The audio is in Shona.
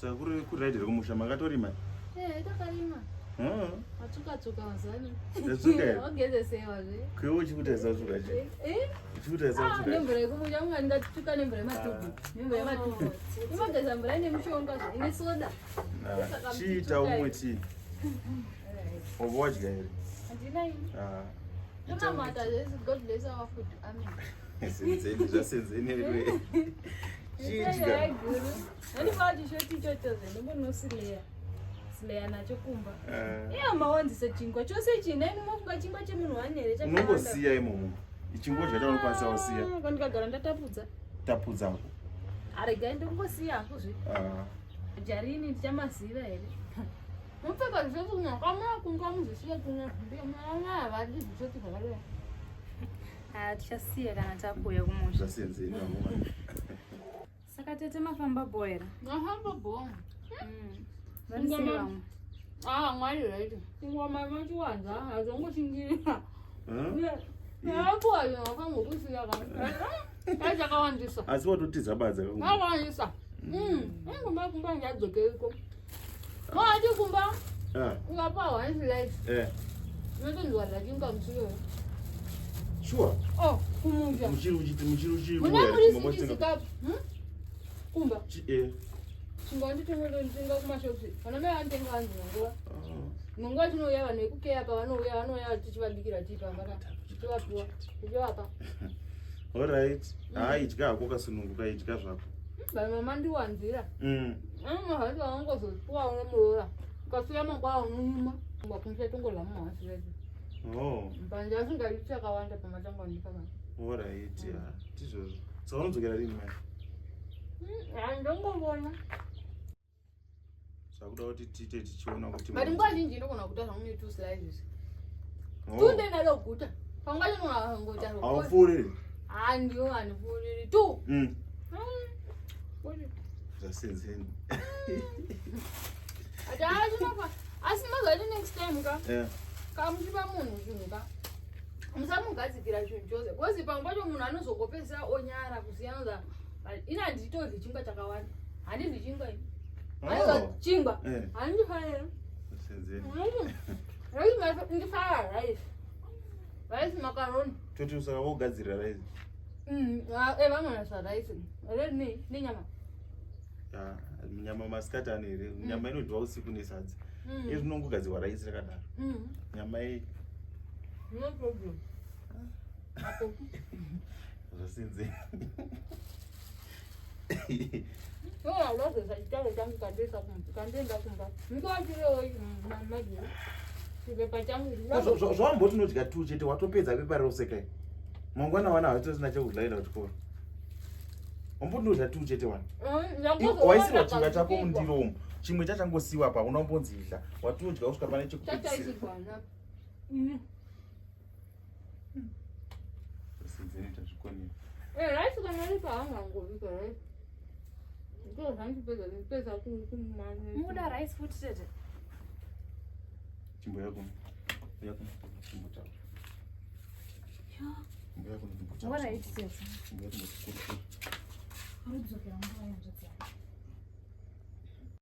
Saka kuri kuri right kumusha makatorima? Eh, takarima. Ah. Matsuka tsuka mazani. Tatsuka here? Wagezesewa zve. Kwewe uchikuita satsuka chi? Eh? Uchikuita Ah, satsuka. nemvura yekumusha munga ndingatsuka nemvura yematubhu. Nemvura yematubhu. Inogeza mvura ine mushonga zve, ine soda. Ah, Chiita umwe tii. Wabva wadya here? Handina ini. Ah. Ita umwe Tonamata zvese, God bless our food. Amen. tii. Senzeni zvasenzeni here. Chidya. Guru. Ndandipa chishoti ichocho zve, ndingonosileya. Sileya nacho kumba. Ah. Iya mawanzisa chingwa chose china imi mofunga chingwa chemunhu wani here chakawanda. Unongosiya imomo. Ichingodya chaunokwanisa wasiya. Ah, Kwandikagara ndatapudza. Tapudzako. Aregai ndongosiya hangu zve. Ah. Jarini ndichamaziva here? Mupfeka zvishoti kuno, kamura kunga muzvisiye kuno, mwana havadi zvishoti zvakadai. Ah, tichasiya kana takuuya kumusha. Zvasenzeni vamwe. Saka tete mafamba bho here? Mafamba bho. Vari sei Ngoma- vamwe? Ah, mwari right. Ngoma machiwanza, hazongoshingirira. Ah? Yakuwa wakangokusiya ka. Ai chakawandisa. Asi watotiza badza kakumba. Chakawandisa. Ingoma kumba ndadzokeiko. Mwati kumba Ah. ukapa one slice. Eh. Unotonzwa zvachinga musiro. Sure. Oh, kumusha. Muchiri uchiti muchiri uchiri. Muna muri sikisi Hmm? Kumba. Eh. Chingwa nditongotenga kumashops. Vana mai vanotenga vanhu nguva. Ah. Munguva tinouya vanhu vekukeya pavanouya vanouya tichivabikira tii pamba ka. Tichivapiwa. Tichivapa. Alright. Hayi idya hako kasununguka idya zvako. Vanhu vamandiwanzira. Mahasi vangozopiwa nemuroora. Ukasiya mangwana unonyima. Wakumusha tongodya mumahasi redu. Oh. Mbanje asingaiti chakawanda pamatangwandika vanhu. Alright. Yeah. Tizvozvo. Saka unodzokera rini mai? Handongovona. Zvakuda kuti tiite tichiona kuti But nguva zhinji ndogona kuita zvangu ne two slices. Oh. Tunde ndaloguta. Pamwe pacho ndogona kungoita Haupfuuriri. Handiyo handipfuuriri. Two. Zvasenzeni. Ati achinopa. Asi mazati next time ka. Eh. Kamuchipa munhu zvinhu ka. Musamugadzikira chinhu chose. Because pamwe pacho munhu anozongopedzisira onyara kusiyana za. Ina handitodyi chingwa chakawanda. Handidyi chingwa ini. Handidyi Oh. chingwa. Eh. Handifaniri. Zvasenzeni. Rice ndifara rice. Rice macaroni. Toti saka wogadzirira rice. Eh vanonasa rice. Red nei nenyama. Ah, nyama masikati ano here? Nyama inodyiwa usiku nesadza. Izvi zvinongogadzirwa rice rakadaro. Nyama iyi No problem. Apo. zvasenzeni. Ndozesa chitaro changu kandoisa kumba kandoenda kumba. Ndikuachirewo magi. Chipepa changu. Zvawamboti unodya tu chete watopedza pepa rose kai. Mangwana wana hawatosina chekudya enda kuchikoro. Wamboti unodya tu chete wana. Waisirwa chingwa chako mundiro umu. Chimwe chachangosiwa apa hauna kumbonzi idya. Watodya kusvika pane chekupedzisira. Chachaisirwa na. Zvasenzeni tazvikonera. Eh rice kana iri pahangangovika rice. Ndiko zvandipedza ndipedza kumanya. Mukuda rice futi tete? Chimbo yako. Yako. Chimbo taura. Chimbo yako. Alright tete. Chimbo yako. Urudzokera nguva yanzvadzi yangu.